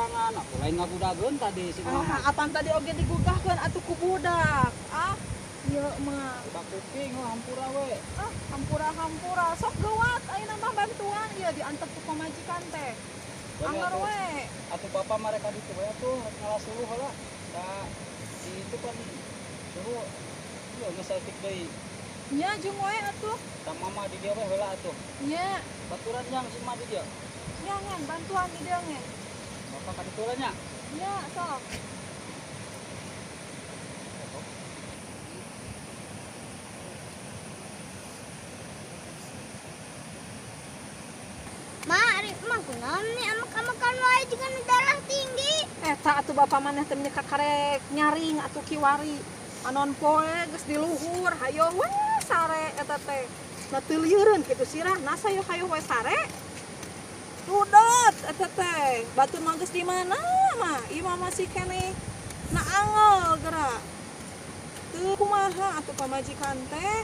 Sorangan, aku lain ngagudageun tadi si Ah, mama. Apaan tadi oge digugahkeun atuh ku budak. Ah, ieu mah. Budak kuping oh, hampura we. Ah, hampura-hampura sok geuwat ayeuna mah bantuan ieu diantep ku pamajikan teh. Angger we. Atuh bapak mereka ditu we atuh rek ngalah suluh heula. Da di itu kan suruh ieu geus saeutik deui. Nya jeung we atuh. Da mama di dieu we heula atuh. Nya. Baturan jang si mah di dieu. Nya ngen bantuan di dieu ngen. Bapak ka ditu nya. Nya sok. Ma, ari mah kunaon nih amek-amekan wae jeung darah tinggi. Eta atuh bapak maneh teh kakarek nyaring atuh kiwari. Anon poe geus di luhur, hayo we sare eta teh. Na teu lieureun kitu sirah, na sayo hayo we sare. Rudet eta teh. Batur mah geus di mana mah? Ieu mah masih keneh na angel geura. Teu kumaha atuh pamajikan teh.